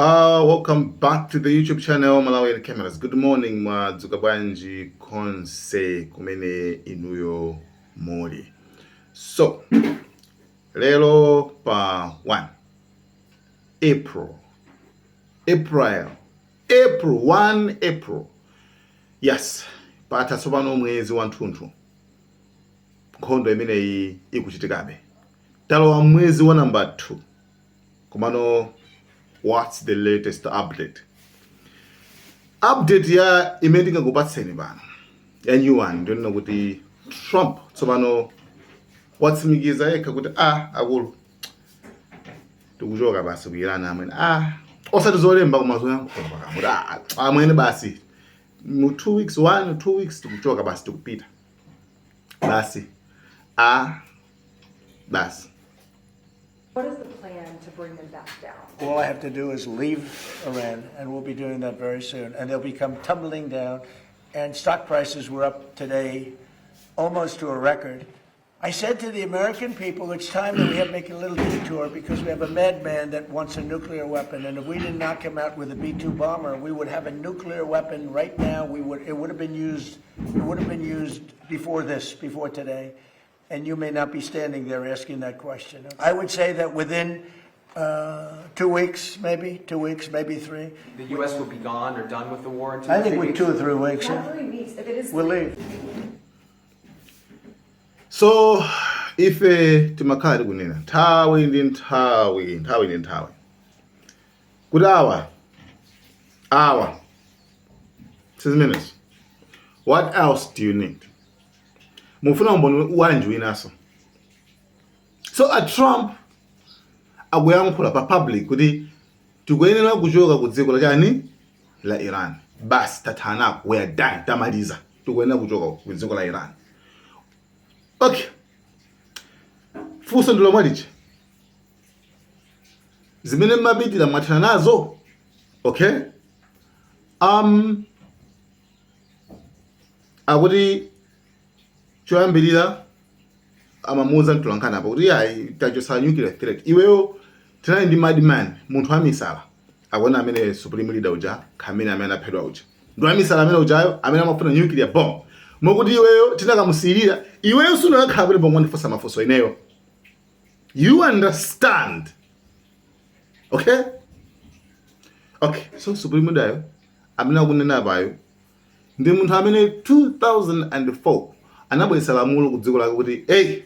Welcome back to the YouTube channel Malawian Cameras. Good morning, mwadzuka bwanji konse kumene inuyo muli. So, lero pa 1 April, April, April 1 April. Yes, patha tsopano mwezi wathunthu. Nkhondo imeneyi ikuchitikabe. Talowa mwezi wa number 2. Komano what's the latest update? Update ya imene ndingakupatseni pano ya new one ndionena kuti Trump tsopano watsimikiza yekha kuti a akulu tikuchoka basi ku Iran amwene, ah, osati zolemba koma zoyankhula pakamwa kuti ah, amwene basi mu 2 weeks, 1 2 weeks tikuchoka basi, tikupita basi, ah, basi. What is the plan to bring them back down? All I have to do is leave Iran, and we'll be doing that very soon. And they'll become tumbling down. And stock prices were up today almost to a record. I said to the American people, it's time that we have to make a little detour because we have a madman that wants a nuclear weapon. And if we didn't knock him out with a B-2 bomber, we would have a nuclear weapon right now. It would have been used, it would have been used before this, before today. And you may not be standing there asking that question. I would say that within 2 weeks, maybe, 2 weeks, maybe 3. The U.S. will be gone or done with the war in 2 I or think 3 with weeks? 2 or 3 weeks, Not yeah. 3 weeks. If it is We'll 3 leave. So ife timakhala tikunena nthawi ndi nthawi, nthawi ndi nthawi kuti awa awa sizimenezo. What else do you need? Mufuna umboni wanji winanso? So a Trump akuyankhula pa public kuti tikuyenera kuchoka ku dziko la chani, la Iran basi, tathanako, we are done, tamaliza, tikuyenera kuchoka ku dziko la Iran. Okay, funso ndilo mwalicha zimene mmapitira mwathana nazo. Okay, akuti choyambirira amamuuza mtolankhani apa kuti yayi, tachosa nuclear threat, iweyo tinali ndi madman, munthu wamisala. Akuona amene supreme leader uja Khamenei amene anaphedwa uja ndi wamisala amene ujayo amene amafuna nuclear bomb, mokuti iweyo tinakamusiyirira iweyo sunakakhala kuti pomwe ndifunsa mafunso ineyo. You understand? Okay, so supreme leader yo amene akunena apayo ndi munthu amene 2004 anabweretsa lamulo ku dziko lake kuti hey,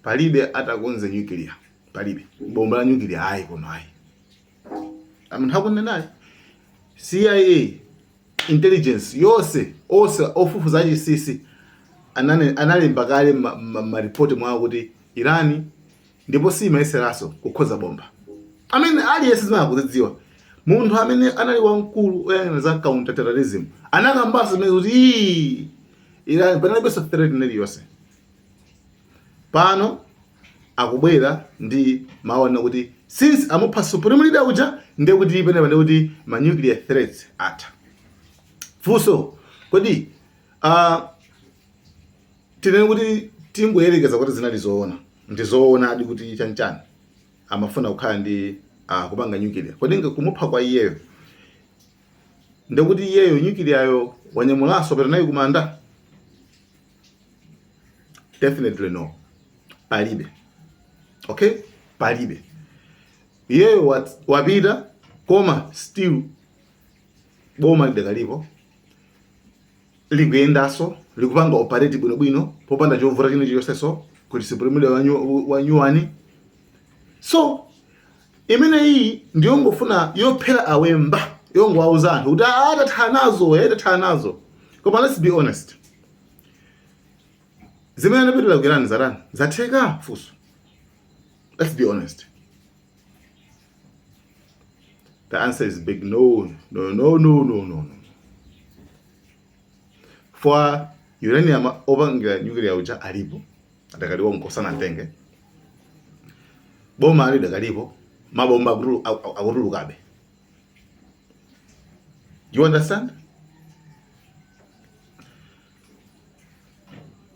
palibe atakonze nuclear, palibe bomba la nuclear ayi kuno ayi. Munthu akunenayo CIA intelligence yonse, onse ofufuza achinsinsi analemba kale maripoti mwawo kuti Irani ndipo simayeseranso kukhoza bomba. Amene aliyense zimene akuzidziwa, munthu amene anali wamkulu oyang'anira za counter terrorism anakambanso zimene kuti ii Iran panalibenso threat iliyonse. Pano akubwera ndi mawu anena kuti since amupha supreme leader uja, ndiye kuti penepa ndiye kuti ma nuclear threats atha. Funso, kodi tinene kuti tingoyerekeza kuti zinali zoona, ndi zoonadi kuti chanchani amafuna kukhala ndi kupanga nuclear, kodi kumupha kwa iyeyo ndekuti iyeyo nuclear yo wanyamulanso peta nayo kumanda? Definitely no, palibe. Okay, palibe. Iyeyo wapita koma still boma lidakalipo, likuyendanso, likupanga operate bwinobwino popanda chovuta china chilichonsenso kuti supreme leader wanyuwani. So imene iyi ndiyongofuna yophera awemba, yongowauza anthu kuti atathala nazo, atathala nazo. Koma let's be honest, zimene anapitira ku Iran zatani, zatheka? Funso. Let's be honest, the answer is big no, no, no, no, no, no, no. For uranium opangira nuclear uja alipo, adakaliwo, nkosana mtenge boma ali dakalipo, mabomba akutulukabe. You understand?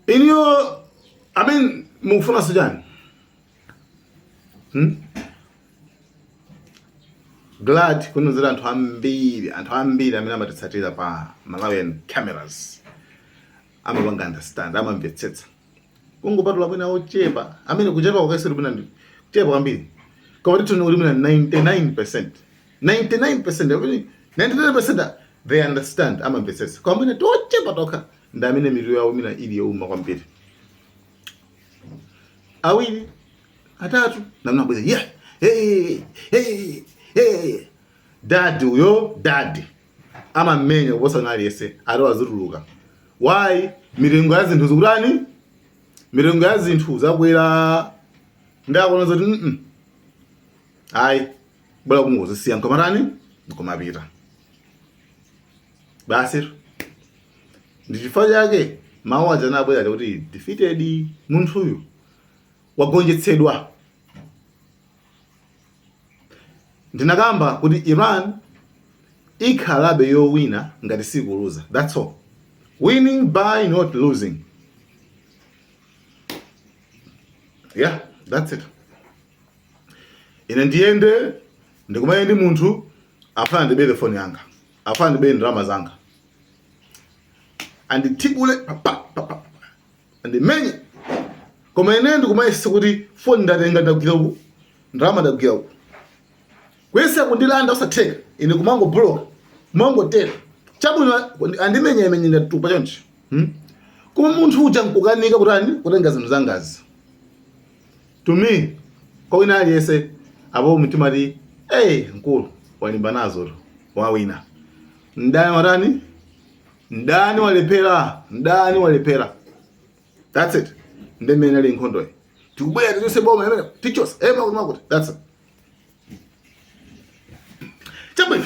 Iniyo, I mean, mukufuna sijani? Glad kunozera anthu ambiri, anthu ambiri amene amatitsatira pa Malawian Cameras amapanga understand, amamvetsetsa. Kungopatula mwina ochepa amene kuchepa kwake mwina ndi kuchepa kwambiri, koma tithu kuti mwina 99%, 99%, amene 99% they understand, amamvetsetsa. Koma mwina tochepa tokha ndi amene mitu yawo mwina ili youma kwambiri, awiri, atatu, namna bweza, yeah, hey, hey, hey. Dadi uyo, dadi amamenya kuposa na aliyense ati wazituluka. Why? Mitengo ya zinthu zikutani? Mitengo ya zinthu zakwera, ndakuona zoti ayi, bola kungozisiya nkomatani, nkomapita basi. Ndi chifukwa chake mawu aja anabwera kuti defeated, munthuyu wagonjetsedwa. Ndinakamba kuti Iran ikhalabe yowina ngati sikuluza. That's all. Winning by not losing. Yeah, that's it. Ine ndiyende ndikumane ndi munthu afuna ndibere foni yanga, afuna ndibere ndalama zanga, andithibule pa pa pa pa, andimenye, koma ine ndikumayesa kuti foni ndatenga, ndagwira uku, ndalama ndagwira uku, kuyesa kundilanda osatheka, ine kumangobloka, kumangotera chabwino, andimenya imenye, ndatupa chonchi, Koma munthu uja nkukanika kutani, kutenga zinthu zangazi. To me, kwa wina aliyense apo mtimati, hey, mkulu walimba nazo tu, wawina. Mdani watani? Mdani walephera, mdani walephera. That's it. Ndi mmene ali nkhondoyi. Tikubwera tichose boma imene tichose ema kuti makuti. That's it. Chabwino,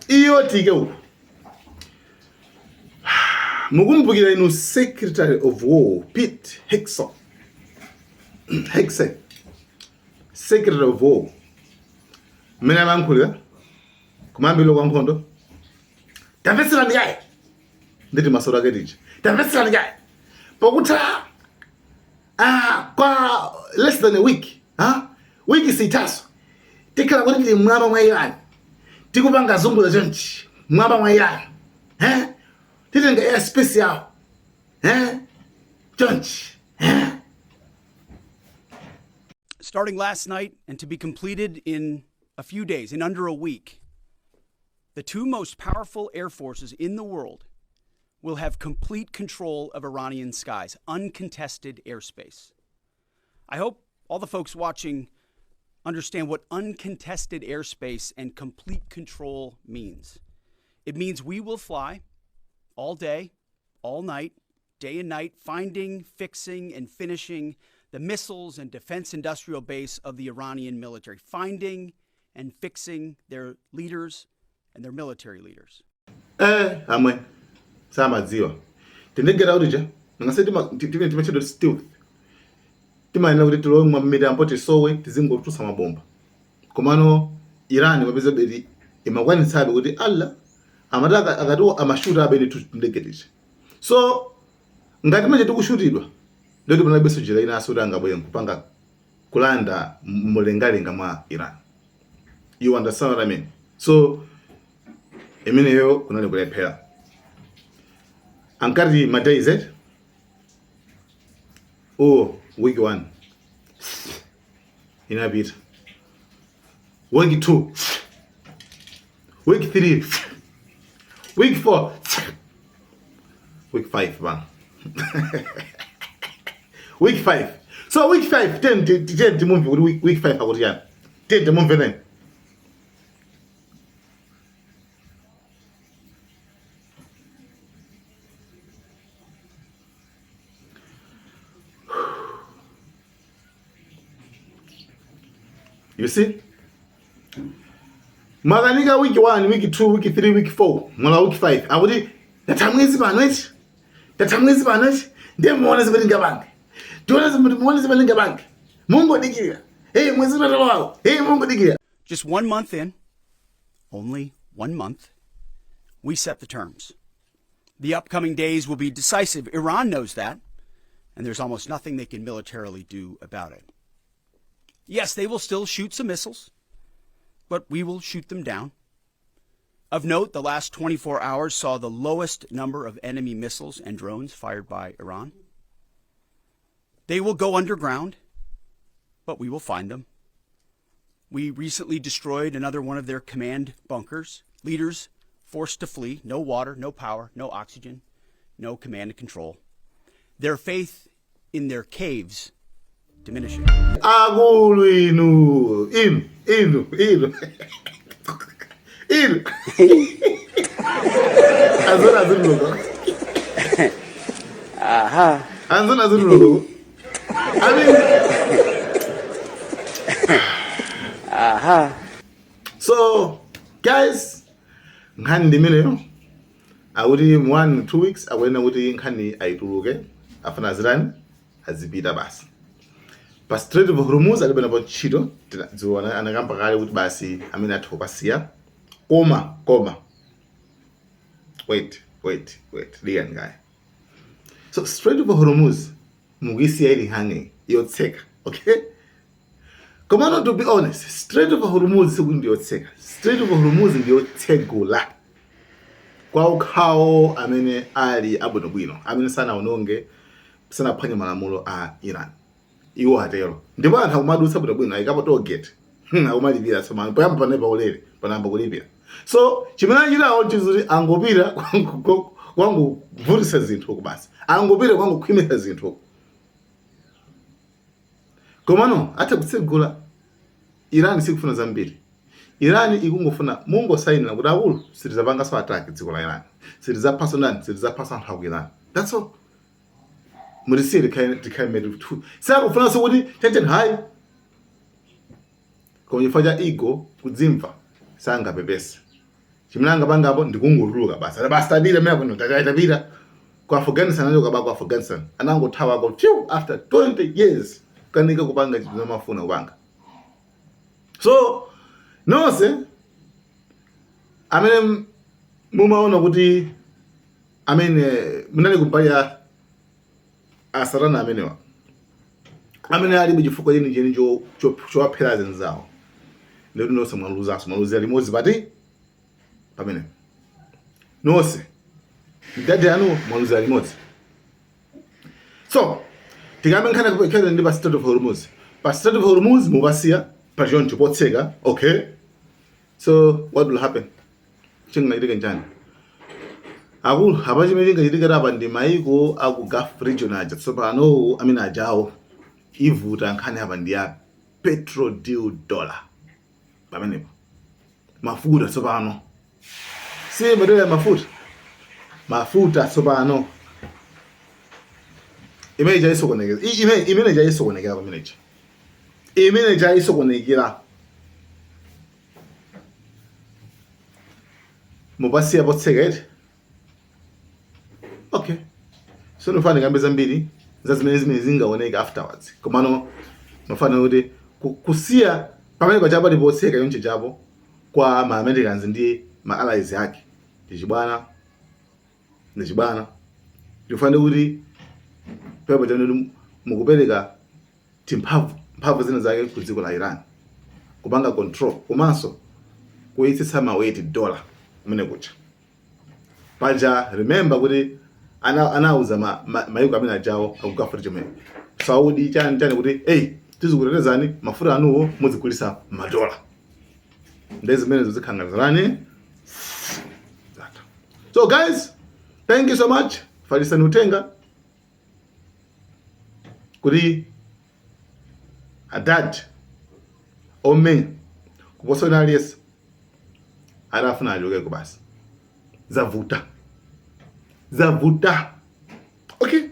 iyo tike uku. Mukumbukira inu Secretary of War Pete Hegseth, Hegseth, Secretary of War, mmene amayankhulira kumayambiriro kwa nkhondo? Tamvetserani kaye, nditi masolo ake tija. Tamvetserani kaye, pakutha kwa less than a week, ha, wiki sithaso, tikhala kuti tili mmwamba mwa Iran, tikupanga zungula chonchi mmwamba mwa Iran, eh? Titenga air space yawo, eh? Chonchi, eh? Starting last night and to be completed in a few days, in under a week, the two most powerful air forces in the world will have complete control of Iranian skies, uncontested airspace. I hope all the folks watching understand what uncontested airspace and complete control means. It means we will fly all day, all night, day and night, finding, fixing, and finishing the missiles and defense industrial base of the Iranian military, finding and fixing their leaders and their military leaders. Amwe samadziwa tindegera kuti ja ngase timachedwa stealth, timayenera kuti tilowe mwa mitambo, tisowe, tizingotulutsa mabomba. Komano Iran mapeza beti imakwanitsabe kuti Allah amati akati amashuta abe ndithu ndege tija. So ngati manje tikushutidwa, ndoti panalibenso njira inanso kuti angabwere nkupanga kulanda mlengalenga mwa Iran. You understand what I mean? So imeneyo kunali kulephera. Ankati ma days, eh? Oh, week 1 inapita, week 2, week 3, week 4, week 5 pano, week 5. So week 5, 10 10, timumve kuti week 5 akuti yani. 10, timumve nani. You see, makanika week 1, week 2, week 3, week 4, mwala week 5 akuti tatha mwezi pano ichi, tatha mwezi pano ichi, ndiye muone zimene ndingapange, tione zimene, muone zimene ndingapange, mungodikirira, hey, mwezi unatalawawo, hey, mungodikirira. Just one month in, only one month, we set the terms. The upcoming days will be decisive. Iran knows that, and there's almost nothing they can militarily do about it. Yes, they will still shoot some missiles. but we will shoot them down. Of note, the last 24 hours saw the lowest number of enemy missiles and drones fired by Iran. They will go underground, but we will find them. We recently destroyed another one of their command bunkers. Leaders forced to flee, no water, no power, no oxygen, no command and control. Their faith in their caves diminishing. Akulu inu, inu, inu, inu, inu. Azona aziluloko. Azona aziluloko. I mean, so guys, nkhani ndi imeneyo. Akuti 1-2 weeks akuyenera kuti nkhani ayituluke. Afuna azitani? Azipita basi. Pa Strait of Hormuz alibe napo ntchito. Dziwo anakamba kale kuti basi amene atha kupasiya. Koma wait, wait, wait, liyani kaya. So Strait of Hormuz mukuyisiya ili hanging, yotseka, okay? Komano to be honest, Strait of Hormuz sikuti ndiyotseka. Strait of Hormuz ndiyotsegula kwa okhawo amene ali abwinobwino, amene sanaononge, sanaphwanye malamulo a Iran. Iwo atero. Ndipo anthu akumadutsa bwinobwino, ayikapo toll gate. Akumalipira tsopano. Poyamba panali paulere, panayamba kulipira. So chimene achitawo nchizuti angopita kwanguvutitsa zinthu uku basi, angopita kwangokhwimitsa zinthu uku. Komano atha kutsegula. Iran sikufuna zambiri. Iran ikungofuna mungosayinira kuti akulu, sitizapanganso attack dziko la Iran, sitizaphaso ndani, sitizaphaso anthu aku Iran. That's all. Mutisiye tikhale mmene tu. Sakufunanso kuti chanchani, hayi. Koma chifukwa cha ego, kudzimva, sangapepese. Chimene angapangapo ndikungotuluka basi. Basi, tapita mene kuno, tapita ku Afghanistan. Anachoka ba ku Afghanistan, anangothawako few after 20 years, kanika kupanga chinthu amafuna kupanga. So nonse amene mumaona kuti amene munali kumbali ya asatana amenewa, amene alibe chifukwa chenicheni chowaphera zinzawo, ndikuti nonse mwaluzanso, mwaluzira limodzi pati pamene nonse mdadi anu mwaluzira limodzi. So tikambe nkhani kukhale ndi pa Strait of Hormuz. Pa Strait of Hormuz mupasiya pachoncho potseka, okay? So what will happen? Chingachitika nchani, akulu? Apa chimene chingachitika apa ndi maiko aku Gulf region aja tsopano amene ajawo ivuta. Nkhani apa ndi ya petrol deal, dollar pamenepo, mafuta tsopano, si madola, mafuta, mafuta tsopano. Imene chayisokonekera, imene chayisokonekera pamenecha, imene chayisokonekera, mupasiya potseka iti, okay? So nofana kambe zambiri za zimene zingaoneka afterwards. Komano nofana kuti kusiya pamene pachapa potseka yonse chapo kwa ma Americans ndi ma allies ake ndi chibwana, ndi chibwana. Ndifane kuti pepa chanu mukupereka timphamvu, mphamvu zina zake ku dziko la Iran kupanga control komanso kuyitsitsa ma weight dollar kumene kucha paja. Remember kuti anauza mayiko amene ajawo aku Gulf region, Saudi, chani chani, kuti hey, tizikutetezani, mafuta anuwo muzigulisa madola. Ndi zimenezo zikhanganizanani zatha. So guys, thank you so much. Falisani utenga kuti adad omenya kuposa wina aliyense adafuna achokeko basi. Zavuta, zavuta, okay.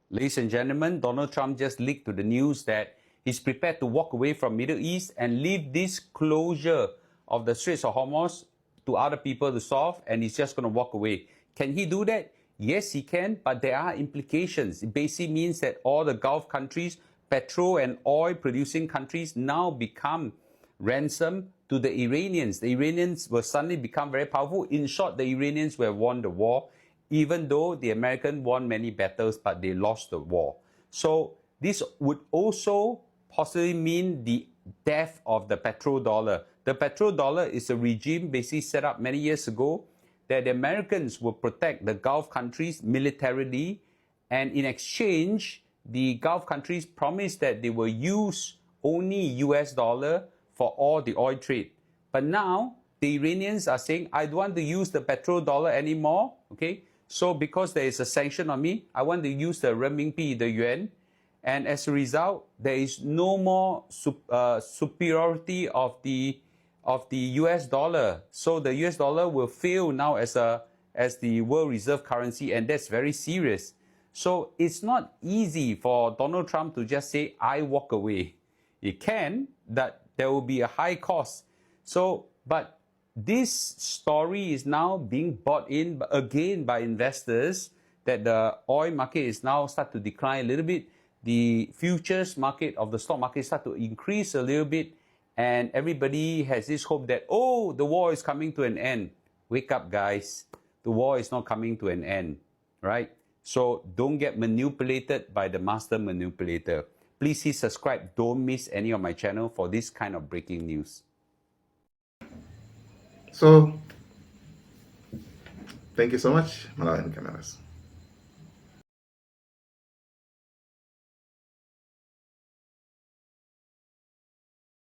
Ladies and gentlemen, Donald Trump just leaked to the news that he's prepared to walk away from Middle East and leave this closure of the Straits of Hormuz to other people to solve, and he's just going to walk away. Can he do that? Yes, he can, but there are implications. It basically means that all the Gulf countries, petrol and oil producing countries, now become ransom to the Iranians. The Iranians will suddenly become very powerful. In short, the Iranians will have won the war, even though the American won many battles, but they lost the war. So this would also possibly mean the death of the petrodollar. The petrodollar is a regime basically set up many years ago that the Americans will protect the Gulf countries militarily, and in exchange, the Gulf countries promised that they will use only US dollar for all the oil trade. But now the Iranians are saying, "I don't want to use the petrodollar anymore." Okay, so because there is a sanction on me, I want to use the renminbi, the yuan. And as a result, there is no more superiority of the US dollar. So the US dollar will fail now as the world reserve currency, and that's very serious. So it's not easy for Donald Trump to just say, "I walk away." It can, that there will be a high cost. So, but this story is now being bought in again by investors, that the oil market is now start to decline a little bit. The futures market of the stock market start to increase a little bit, and everybody has this hope that, oh, the war is coming to an end. Wake up, guys. The war is not coming to an end, right? So don't get manipulated by the master manipulator. Please hit subscribe. Don't miss any of my channel for this kind of breaking news. So thank you so much, Malawian Cameras.